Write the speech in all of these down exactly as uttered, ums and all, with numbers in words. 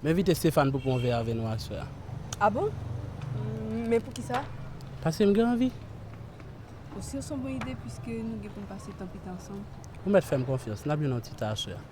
M envite Stéphane pou pran yon vè avè nou aswè a. A bon? Mm, men poukisa? Paske m gen anvi. Bon, si w se yon bon ide, piske nou gen pou n pase tan pita ansanm. Ou mèt fè m konfyans, n ap jwenn yon ti tan aswè a.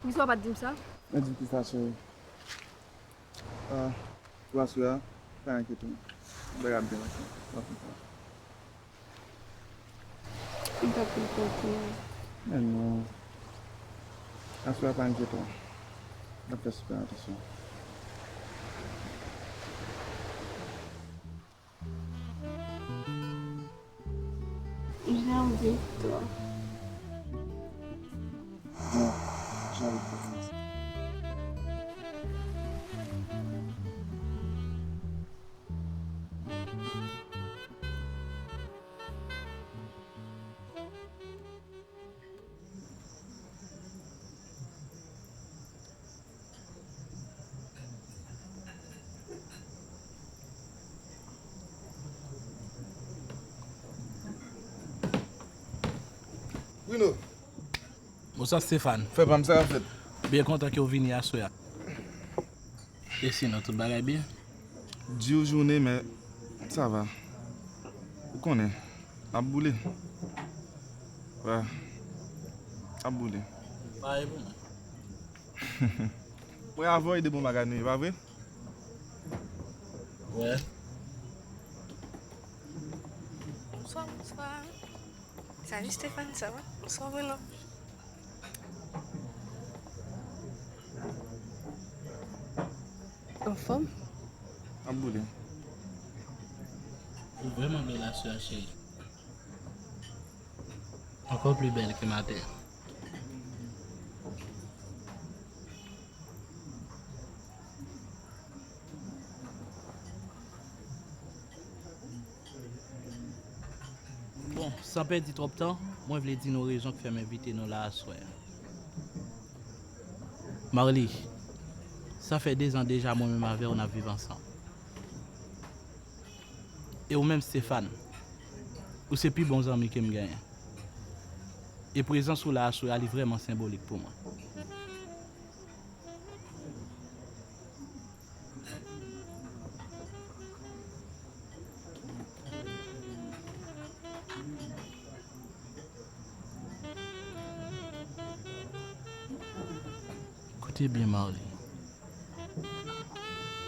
Poukisa w pa t di m sa? Mwen di w kisa, cheri. Ah, pou aswè a, pa enkyete w. Bagay ap byen pase. W ap konprann. M pa t konn konprann. Men non. Aswè a pa enkyete w. N ap fè sipè atansyon. Jan w di tou. Bon, jan w di. Bruno. Bonswa, Stéphane. Frè pa m, sa k ap fèt? Byen kontan ke w vini aswè a. E sinon, tout bagay byen? Di w jounen, men sa va. Ou konnen, n ap boule. Wi, n ap boule. Parèy pou mwen. Mwen avè w e de bon bagay nou ye, pa vre? Wè. Bonswa, bonswa. Salut Stéphane, ça va? Bonswa, Bruno. Anfòm? Ap boule. Ou vrèman bèl aswè a, cheri. Encore plus belle que matin. Bon, san pèdi twòp tan, mwen vle di nou rezon k fè m envite nou la aswè a. Marly, sa fè dezan deja mwen menm avè w n ap viv ansanm. E ou menm, Stéphane, ou se pi bon zanmi ke m genyen. E prezans ou la aswè a, li vrèman senbolik pou mwen. Koute byen, Marly.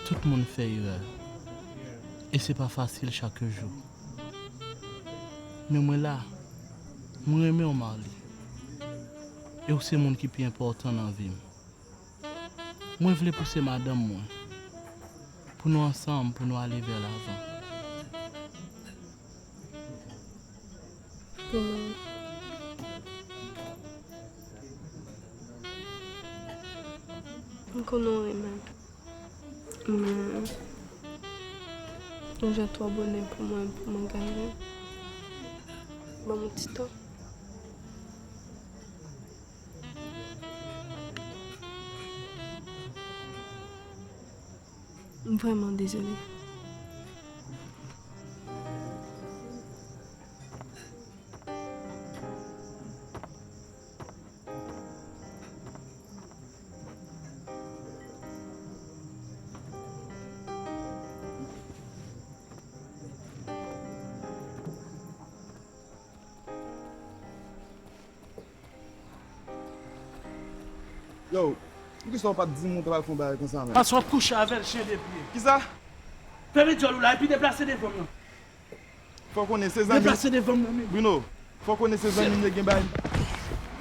Tout moun fè erè. E se pa fasil chak jou. Men mwen la, mwen renmen w, Marly. E w se moun ki pi enpòtan nan vi m. Mwen vle pou se madanm mwen. Pou nou ansanm, pou nou ale vè lavan. Pou mwen. M konnen w renmen m. Men, ou jan twò bonè pou mwen, pou m angaje m. Ban m yon ti tan. M vrèman dezole. Yo, poukisa w pa t di m ou t ap al fè yon bagay konsa menm? Paske w ap kouche avè l, chen de pye. Kisa? Fèmen djòl ou la, epi deplase devan m nan. Fò w konnen se zanmi. Deplase devan m nan menm. Bruno, fò w konnen se zanmi m yo gen bay.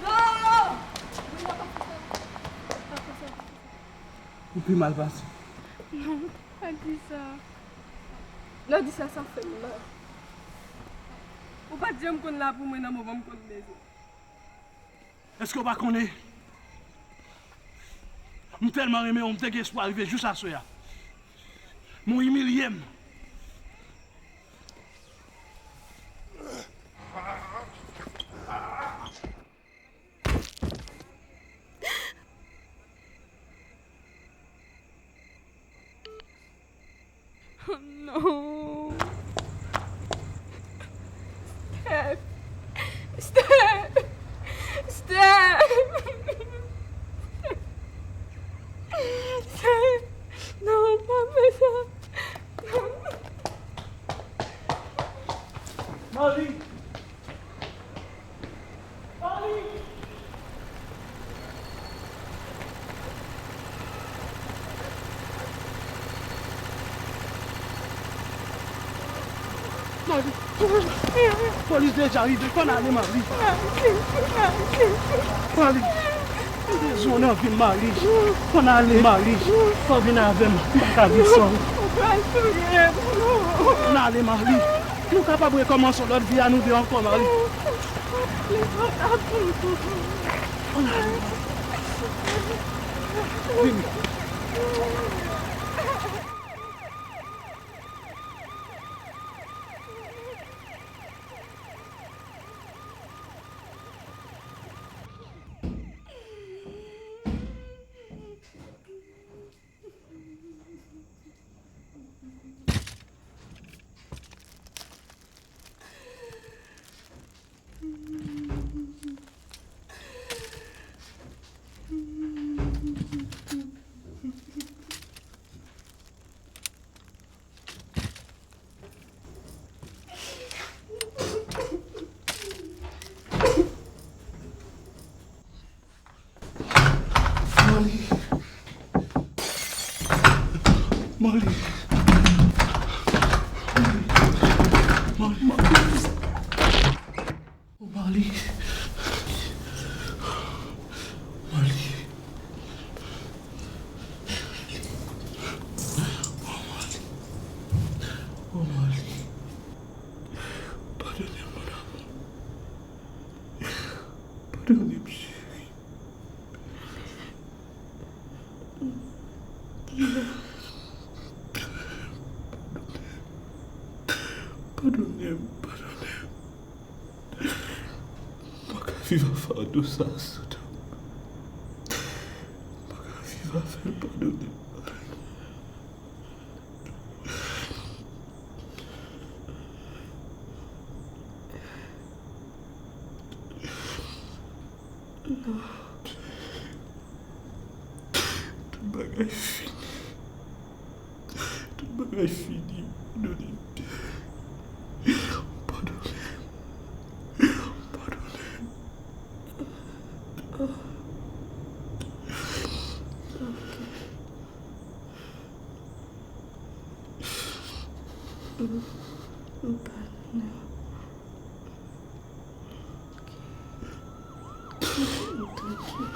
Non! Ou pi mal pase. Non, pa di sa. Lè w di sa, sa fè m mal. Ou pa t janm konn la pou mwen nan moman m konn bezwen. Èske w pa konnen? M tèlman renmen w, m te gen espwa rive jis aswè a. Men w imilye m. Oh non. Steph. Steph. Steph. Steph. Non, pa fè sa. Non. Marlie. Marlie, polis deja rive, fò n ale, Marlie. Marlie, m bezwen w nan vi m, Marlie. Fò n ale, Marlie. Fò w vin avè m, m pa ka viv san ou. Fò n ale, Marlie. Nou kapab rekòmanse yon lòt vi a nou de ankò, Marlie. Vini. Marlie. Marlie. Marlie. Marlie. Oh, Marlie. Marlie. Oh, Marlie. Oh, Marlie. Padone m, mon amour. Padone m, cheri. Padone m, padone m. M pa ka viv ak fado sa sou do m. M pa ka viv avè l, padone m. Non. Tout bagay fini. Tout bagay fini. Padone m. Padone m. Padone m. Ok. M, m padone w. Ok. M, m tanki.